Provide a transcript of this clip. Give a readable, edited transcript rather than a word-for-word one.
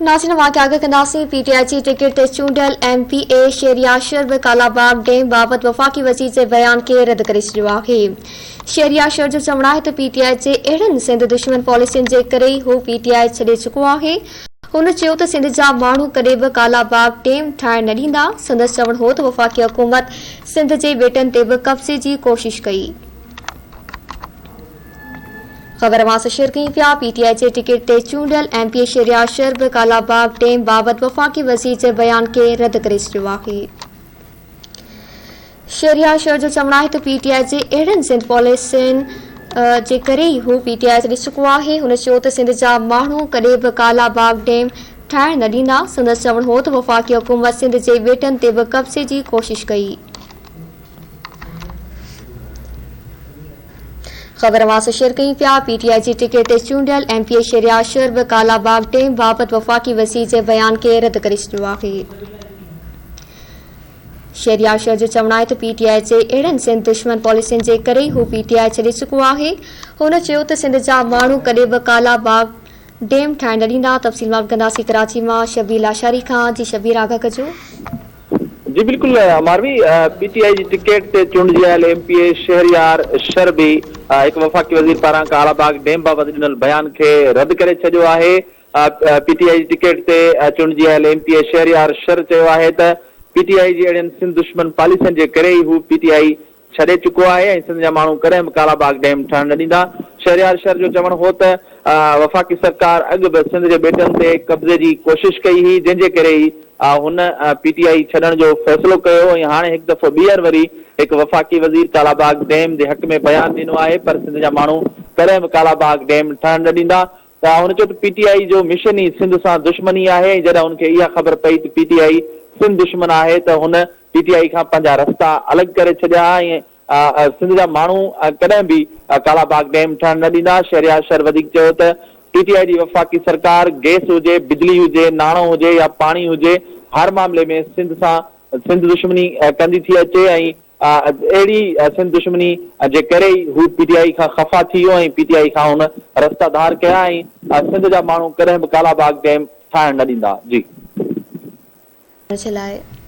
ناظرين اوهان کي آگاهه ڪنداسين پي ٽي آء جي ٽڪيٽ تي چونڊيل M P A Shehryar Shar به ڪالاباغ ڊيم بابت وفاقي وزير جي بيان کي رد ڪري ڇڏيو آهي. شهريار شر جو چوڻ آهي ته پي ٽي آء جي اهڙن سنڌ دشمن پاليسين جي ڪري ئي هو پي ٽي آء ڇڏي چڪو آهي. هن چيو ته سنڌ جا ماڻهو ڪڏهن به ڪالاباغ ڊيم ٺاهڻ نه ڏيندا. سندس چوڻ هو ته وفاقي حڪومت سنڌ جي ٻيٽن تي به قبضي جي ڪوشش ڪئي. خبر اوهان سان شيئر ڪيون پيا، پي ٽي آء جي ٽڪيٽ تي چونڊيل M P A Shehryar Shar به ڪالاباغ ڊيم بابت وفاقي وزير جي بيان کي رد ڪري ڇڏيو آهي. شهريار شر جو چوڻ آهي ته پي ٽي آء جي اهڙين سنڌ پاليسين جي ڪري ئي هو پي ٽي آء ڇڏي چڪو آهي. هن چيو ته سنڌ جا ماڻهو ڪڏهن به ڪالاباغ ڊيم ٺاهڻ نه ڏيندا. سندس چوڻ هو ته وفاقي حڪومت سنڌ جي ٻيٽن تي به قبضي جي ڪوشش ڪئي. خبر اوهان سان شيئر ڪيون پيا، پي ٽي آء جي ٽڪيٽ تي چونڊيل M P A Shehryar Shar به ڪالاباغ ڊيم بابت وفاقي وزير جي بيان کي رد ڪري ڇڏيو آهي. شهريار شر جو چوڻ آهي ته پي ٽي آء جي اهڙين سنڌ دشمن پاليسين جي ڪري ئي هو پي ٽي آء ڇڏي چڪو آهي. هن چيو ته سنڌ جا ماڻهو ڪڏهن به ڪالاباغ ڊيم ٺاهڻ نه ڏيندا. تفصيل معلوم ڪنداسين ڪراچي مان شبير لاشاري کان، جي شبير آگاهه ڪجو. جي بلڪل ماروي، پي ٽي آء جي ٽڪيٽ تي چونڊجي آيل M P A Shehryar Shar به هڪ وفاقي وزير پاران ڪالاباغ ڊيم بابت ڏنل بيان کي رد ڪري ڇڏيو آهي. پي ٽي آء جي ٽڪيٽ تي چونڊجي آيل M P A Shehryar Shar چيو آهي ته پي ٽي آء جي اهڙين سنڌ دشمن پاليسين جي ڪري ئي هو پي ٽي آء ڇڏي چڪو آهي ۽ سنڌ جا ماڻهو ڪڏهن به ڪالا باغ ڊيم ٺهڻ نه ڏيندا. شهريار شر جو چوڻ هو ته وفاقي سرڪار اڳ به سنڌ جي ٻيٽن تي قبضي جي ڪوشش ڪئي هئي جنهن جي ڪري ئي هن پي ٽي آء ڇڏڻ جو فيصلو ڪيو ۽ هاڻي هڪ دفعو ٻيهر وري هڪ وفاقي وزير ڪالا باغ ڊيم جي حق ۾ بيان ڏنو آهي پر سنڌ جا ماڻهو ڪڏهن به ڪالا باغ ڊيم ٺهڻ نه ڏيندا. ته هن چيو ته پي ٽي آء جو مشن ئي سنڌ سان دشمني آهي ۽ جڏهن هن کي اها خبر پئي ته پي ٽي آء سنڌ دشمن آهي ته هن پي ٽي آء کان پنهنجا رستا الڳ ڪري ڇڏيا ۽ سنڌ جا ماڻهو ڪڏهن به ڪالا باغ ڊيم ٺهڻ نه ڏيندا. شهريار شر وڌيڪ چيو ته پي ٽي آء جي وفاقي سرڪار گئس هجي، بجلي هجي، ناڻو هجي يا پاڻي هجي هر معاملي ۾ سنڌ سان سنڌ دشمني ڪندي ٿي اچي ۽ اهڙي سنڌ دشمني جي ڪري ئي هو پي ٽي آء کان خفا ٿي ويو ۽ پي ٽي آء کان هن رستا ڌار ڪيا ۽ سنڌ جا ماڻهو ڪڏهن به ڪالا باغ ڊيم ٺاهڻ نه ڏيندا. جي. جي لاء.